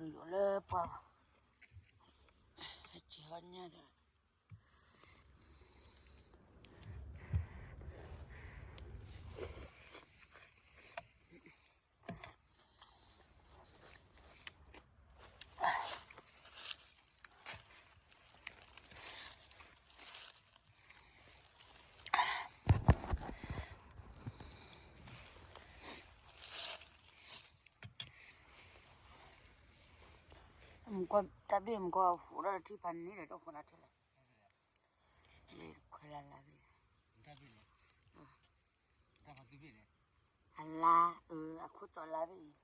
ယိာ်လၢပှၢ်, ဟဲက့ၤဟီညါဒီး တၢ်ဘ့ၣ်မူကီၢ် အိၣ်ဒီးတထံၣ်ဖးန့ၣ်ဒီး တအိၣ်ဃိလၢ်ထဲလဲၣ်, လၢခွဲလၢ်လၢ်ဘ့ၣ်, အလါ, အခိၣ်တီလါဘ့ၣ်အံၤ.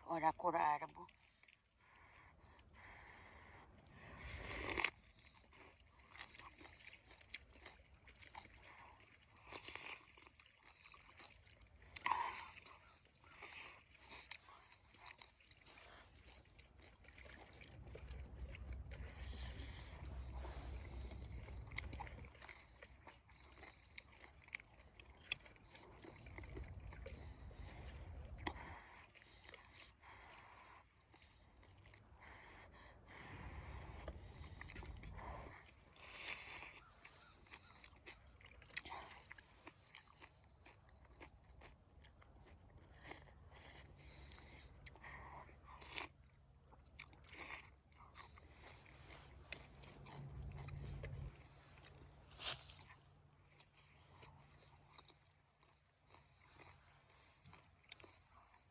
အီၣ်ဒၣ်ကိၢ်ဒၣ်အါတဘိ.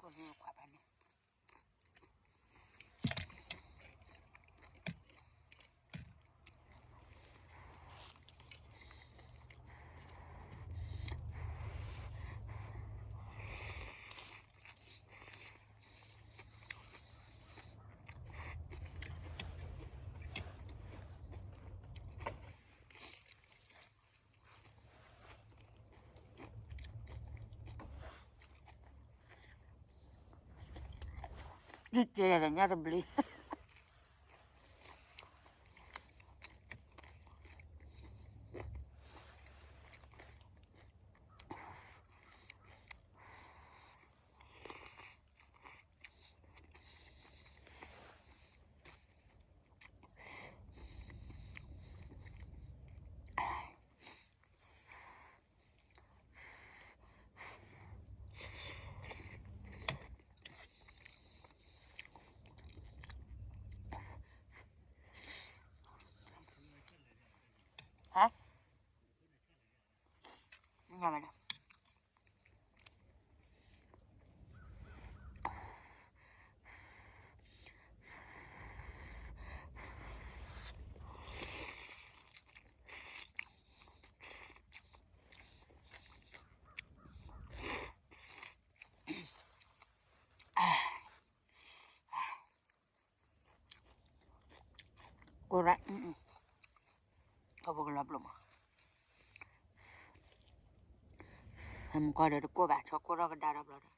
ကိၢ်လၢခွါဘၣ်န့ၣ် ကဲဒီးညါတဘျီ. ဟါ, မ့ၢ်မနုၤလဲၣ်. Correct. ကဘိကလီၤပျိမး, ဟဲမုၢ်ကီၢ်ဒီးတကိၢ်ဘၣ် ဆီကိၢ်ထီၣ်ကဒါဒီးဘျီဒီး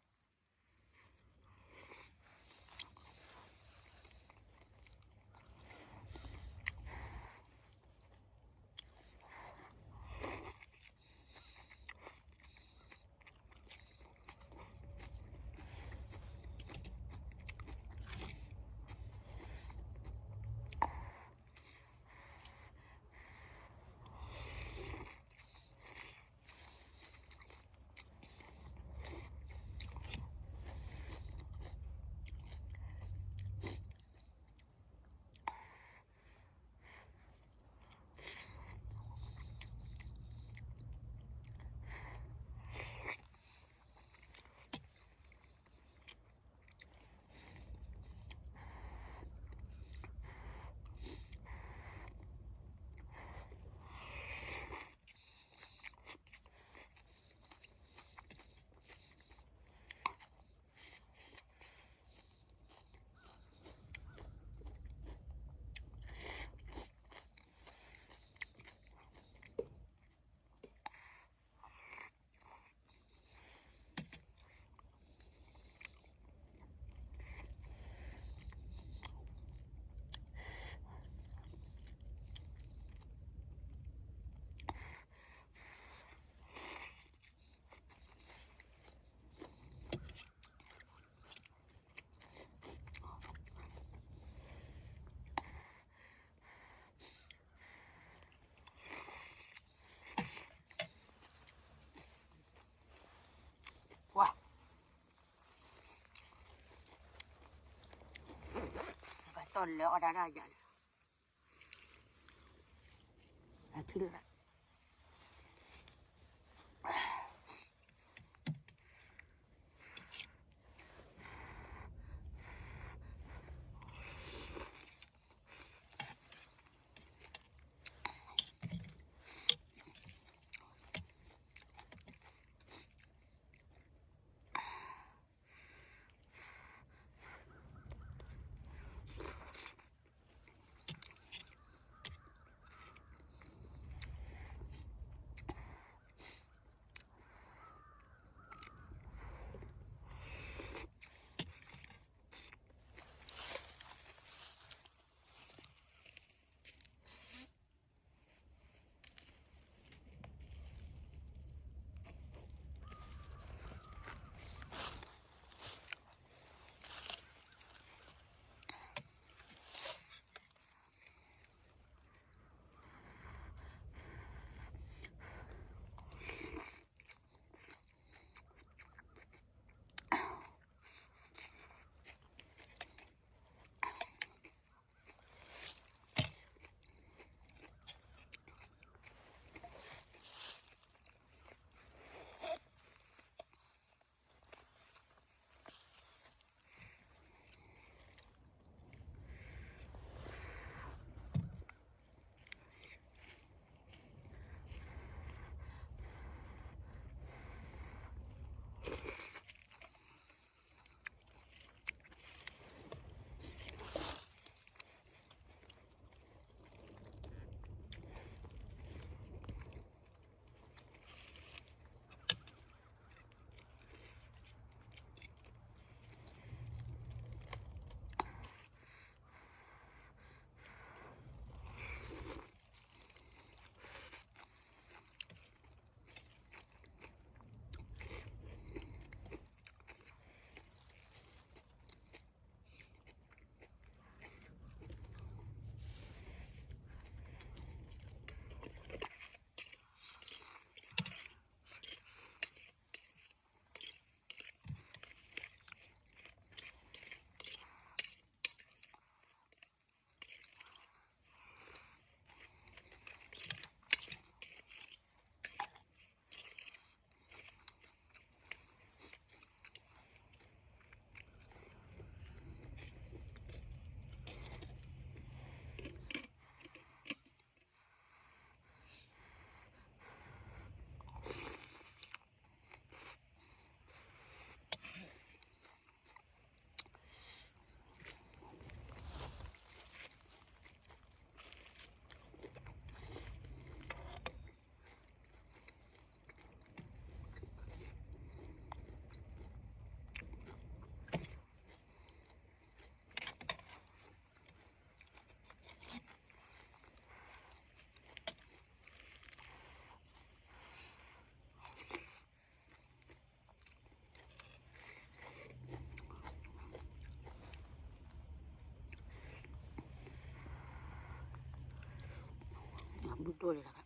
လဲၤအီၣ်တၢ်တၢ်ယၤန့ၣ် အထံၣ်လၢဘုဒိၣ်လၢ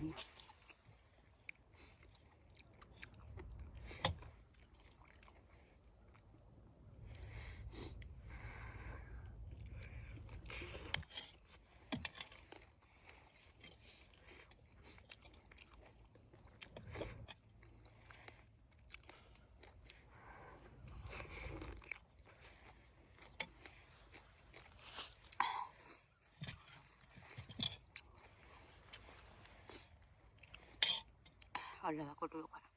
အီၣ်လၢကိၣ်တလိၣ်ခွါ